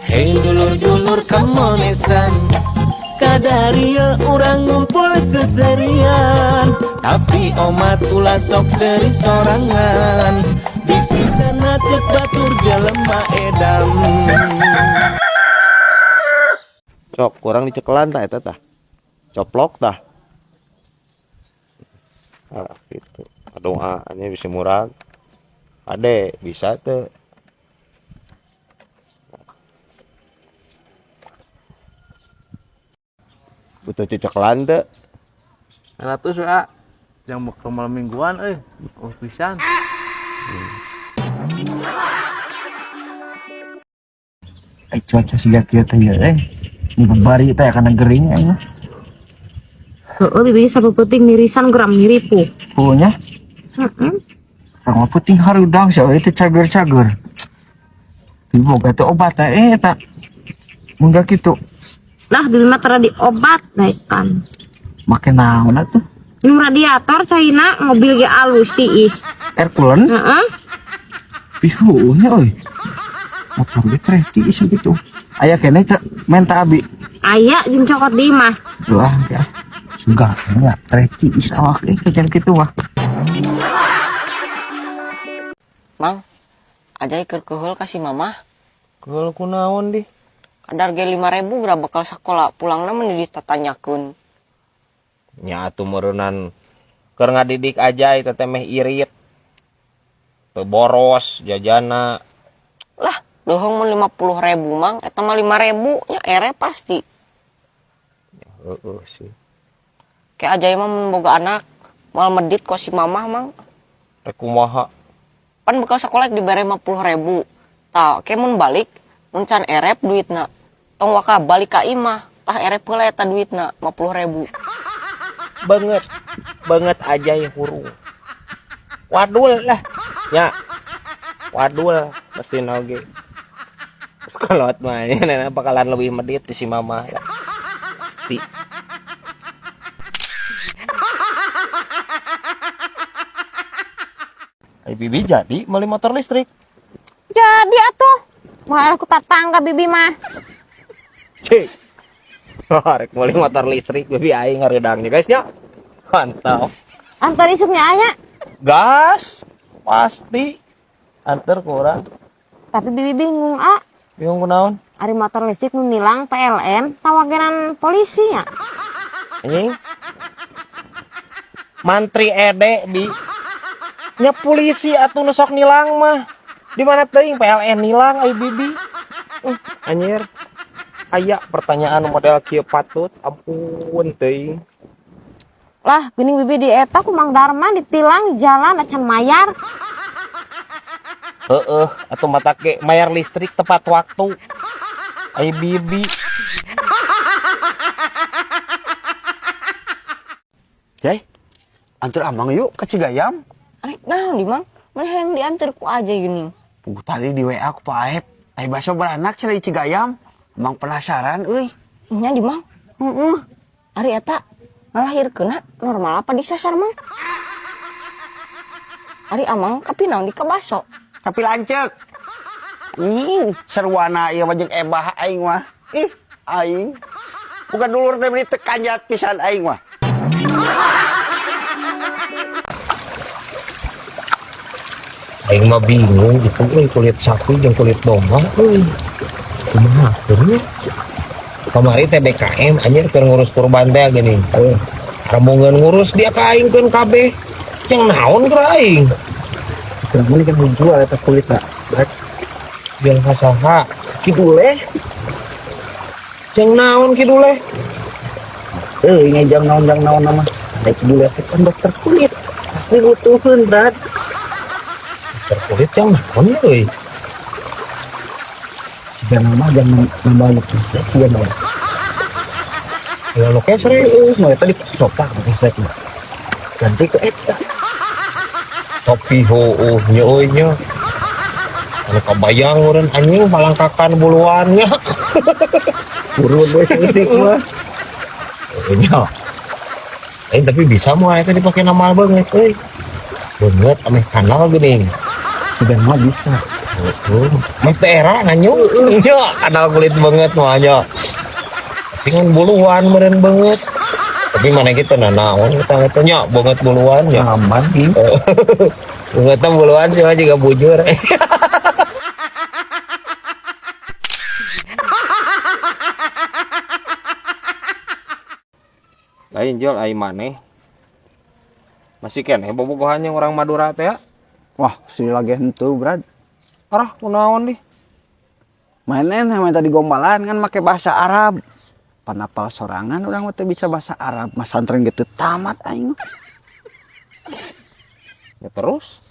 Hei dulur-dulur kamonesan, kadaria urang ngumpul seserian. Tapi omat ulah sok seri sorangan, bisi cenah cek batur jelema edan. Sok kurang dicekelan tah eta tah. Coplok tah. Ah gitu. Doa ini bisa murah. Ade bisa tuh. Butuh cecekelan teu. 100 wa yang mau ke malam mingguan euy. Oh pisan. Ai cuaca siga kieu teh ya eh. Ini bari teh kana gering aing mah. Heeh, bibi sapu peuting nirisan geram niripu. Pulunya Heeh. urang mah peuting harudang sia euy teh cager-cager. Tapi boga teh obat teh eh eta. Mun gak kitu Lah bibi mah tara diobat naikkan. Make naon atuh? Nu radiator caina mobil ge alus tiis. Air coolant? Heeh. Pihunya euy. Motor ge tres tiis gitu. Aya keneh teh menta abi. Aya jeung cokot di imah. Wah, ya. Suga nya tres tiis awak eh kejar kitu mah. Mang, Ajay keur keheul ka si mamah. Keheul kunaon di? Kadar ge 5.000 geura bekal sakola, pulangna mah ditatanyakeun. Nya atuh meureunnan keur ngadidik Ajay teh meh irit. Teu boros jajana. Lah, leuheung mun 50.000 Mang, eta mah 5.000 nya ere pasti. Heeh sih. Kayak Ajay mah mun boga anak, moal medit ku si mamah Mang. Rek kumaha? Pan bekal sakola dibere 50.000. Tah, ke mun balik mun can erep duitna. Tong waka balik ka imah, tah erep heula eta duitna 50.000. Banget. Banget Ajay hurung. Wadul lah. Ya. Wadul pasti oge. Terus kolot mah ini nenek bakalan lebih medit di si mama lah. Pasti. Ai bibi jadi beli motor listrik. Jadi atuh. Moal ku tatangga bibi mah. Cik. Rek beli motor listrik bibi aing ngareudangnya guys nya. Mantap. Antar isuknya aya. Gas pasti antar kurang. Tapi bibi bingung ah. Bingung kunaon? Ari motor listrik nu nilang PLN tawagenan polisi nya. Anjing. Mantri ede bi. Nya polisi atuh nu sok nilang mah. Di mana teuing PLN nilang ai bibi. Anjir. Aya pertanyaan model kieu patut ampun teuing. Lah, geuning bibi di eta ku Mang Darman ditilang di jalan acan mayar. Heeh, atuh mata ke mayar listrik tepat waktu. Ai bibi. Jay, antar amang yuk ke Cigayam. Arek naon di Mang? Mana yang diantar ku Ajay geuning. Puguh tadi di WA ku Pak Aep. Ai baso beranak cenah di Cigayam. Amang penasaran euy. Nya di Mang. Heeh. Ari eta ngalahirkeunna normal apa disesar Mang? Ari amang kapi naon di kabaso? Tapi lanceuk. Anjing, seruana ieu mah jeung ebah aing mah. Ih, aing. Bukan dulur teh meni teu kanjat pisan aing mah. Aing mah bingung gitu euy, kulit sapi jeung kulit domba euy. Kumaha teuing? Kamari teh DKM anjir keur ngurus kurban teh geuning. Euy, rombongan ngurus dia ka aing keun kabeh. Jeung naon keur aing? Keur kan dijual eta kulitna. Jual ka saha? Kidule. Jeung naon kidule? Euy, ngejang naon jang naon mah. Ai kidule teh kan dokter kulit. Pasti butuheun, Brad. Dokter kulit jang naon euy? Siga nama jang nambah nu kesrek siga nama. Ya nu kesrek euy, nu eta dicopak nu kesrek mah. Ganti ke eta. Tapi heueuh nya euy nya. Anu kabayang meureun anjing palangkakan buluannya. Purun we saeutik mah. Heueuh nya. Tapi bisa moal eta dipake namal beungeut euy. Beungeut ameh kanal geuning. Siga mah bisa. Mah era nganyu. Nya kadal kulit banget mah nya. Tapi ngan buluan meureun banget. Tapi mana gitu nah naon kita teh nya banget buluan nya. Aman ih. Bangetna buluan sih mah juga bujur. Lain jual ai maneh. Masih keneh bobogohan yang orang Madura teh ya? Wah, sih lagi henteu, Brad. Arah kunaon dih? Mainin yang tadi gombalan kan make bahasa Arab. Panapal sorangan orang mah teu bisa bahasa Arab, mas santren gitu tamat aing. Ya terus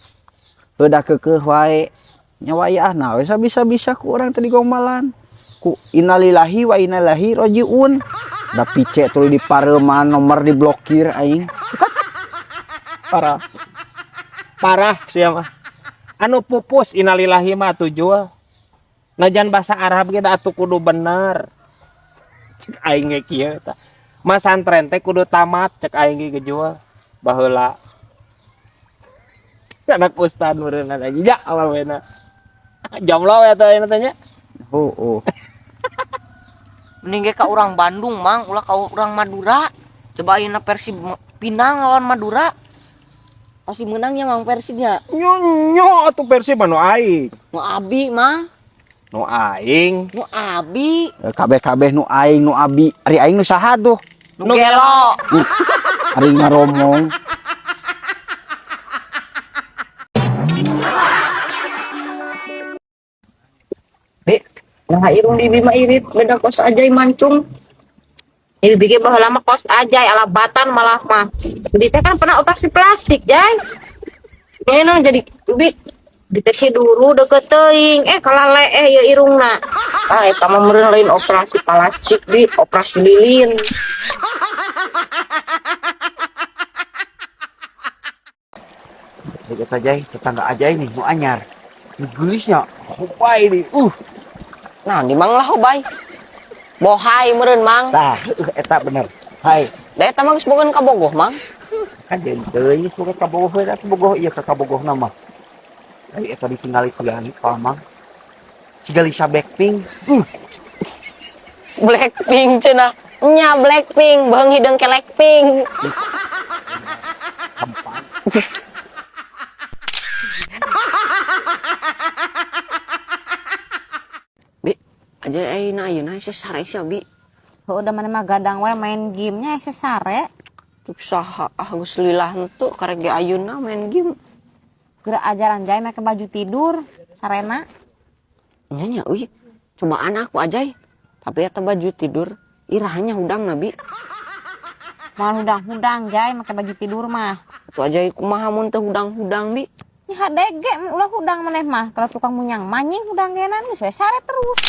Udah kekeh wae. Nya wayah nah we bisa-bisa ku urang tadi gombalan. Ku innalillahi wa inna ilaihi rajiun. Da pice tuluy di pareuman nomor diblokir aing. Parah. Parah sia mah. Anu pupus innalillahi mah atuh jual. Najan bahasa Arab ge da atuh kudu bener. Cek aing ge kieu tah. Masantren teh kudu tamat cek aing ge gejual baheula. Anak ustad meureunna lagi ya awal wena. Jomblo we atuh ayeuna teh nya. Oh, oh. Mending ge ka urang Bandung, Mang, ulah ka urang Madura. Coba ayeuna Persib Pinang lawan Madura. Pasti menangnya Mang Persibnya. Nyo nyo atuh Persib mah nu aing. Nu abi, Mang. Nu aing. Nu abi. Kabeh-kabeh nu aing nu abi. Ari aing nu saha tuh? Nu gelo. Ari ngaromong. Bi, nah irung bibi mah irit, beda kos aja mancung. Ini bikin baheula mah kos aja ala batan malah mah. Bibi teh kan pernah operasi plastik, Jay. Ngeunang jadi bibi ditesi dulu deket teuing kalah leeh ieu irungna. Ah, eta mah meureun lain operasi plastik, Bi, operasi lilin. Eta Jay, tetangga aja ini nu anyar. Nu geulisnya hobai nih. Nah, di Mang lah hobai. Bohai meureun, Mang. Tah, eta bener. Hai. Da eta mah geus bogeun ka Bogoh, Mang. Kan jadi teuing geus boga ka Bogoh we, atuh Bogoh ieu ka Bogohna mah. Ai eta ditinggali-tingali ka Mang. Siga Lisa Blackpink. Blackpink cenah. Nya Blackpink, beung hideung kelek pink. Tempat. Bi, aja ayeuna ayeuna hese sare sia, Bi. Heuh da maneh mah gadang wae main gamenya hese sare. Cuk saha ah geus lila henteu karek ge ayeuna main game. Geura ajaran Jay make baju tidur sarena. Nya nya euy, cobaan aku ajay. Tapi eta baju tidur irahnya hudang Nabi. Moal hudang-hudang Jay make baju tidur mah. Atuh ajay kumaha mun teu hudang-hudang Bi. Nya hadege ulah hudang maneh mah. Kalau tukang munyang manying hudang genan geus we sare terus.